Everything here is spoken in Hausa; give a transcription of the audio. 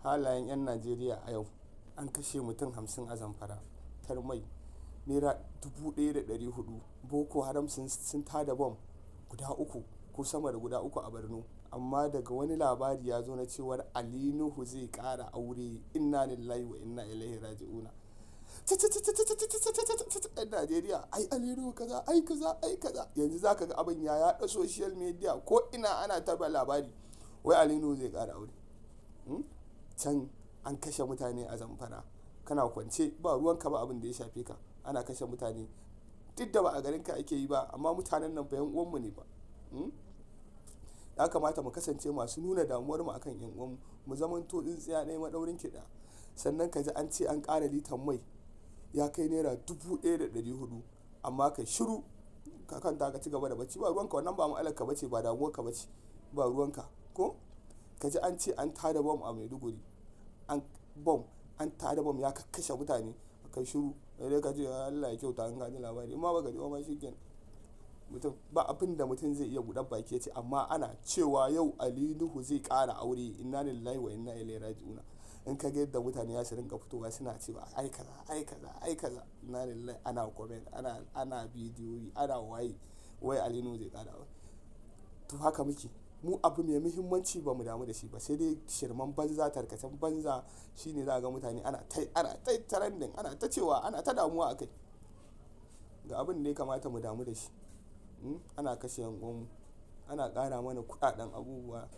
Halayen 'yan Najeriya a yau. An kashe mutum 50 a Zamfara. Tar mai naira 1400. Boko Haram sun tada bom guda uku ko sama da guda uku a Borno. Amma daga wani labari ya zo na cewar Ali Nuhu zai ƙara aure. Inna lillahi wa inna ilaihi raji'una. 'Yan Najeriya, ai Ali Nuhu kaza, ai kaza, ai kaza. Yanzu za ka ga abin ya yaɗa social media ko ina ana ta labari. Wai Ali Nuhu zai ƙara aure. Can an kashe mutane a Zamfara. Kana kwance ba ruwan ka ba abin da ya shafe ka. Ana kashe mutane. Duk da ba a garinka ake yi ba, amma mutanen nan fa 'yan uwan mu ne fa. Ya kamata mu kasance masu nuna damuwar mu akan 'yan uwan mu. Mu zamanto tsintsiya ɗaya maɗaurin ki ɗaya. Sannan ka ji an ce an ƙara litan mai ya kai naira 1400, amma kai shiru ka kwanta ka ci gaba da bacci, ba ruwan ka. Wannan ba matsalar ka bace, ba damuwar ka bace, ba ruwan ka ko? Ka ji an ce an tada bom a Maiduguri. An bom, an tada bom ya kakkashe mutane. Kai shiru. Sai dai ka ce Allah ya kyauta in ka ji labari. In ma ba ka ji ba ma shikenan. Mutum ba abin da mutum zai iya buɗe baki ya ce, amma ana cewa yau Ali Nuhu zai ƙara aure. Inna lillahi wa inna ilaihi raji'una. In ka ga yadda mutane za su rinƙa fitowa suna cewa ai kaza, ai kaza, ai kaza. Inna lillahi, ana comment, ana bidiyoyi, ana waye. Wai Ali Nuhu zai ƙara aure. To haka muke. Mu abu mai muhimmanci ba mu damu da shi ba, sai dai shirman banza, tarkacen banza shine za ka ga mutane ana ta trending, ana ta cewa, ana ta damuwa a kai. Ga abin da ya kamata mu damu da shi. Ana kashe 'yan uwan mu. Ana ƙara mana kuɗaɗen abubuwa.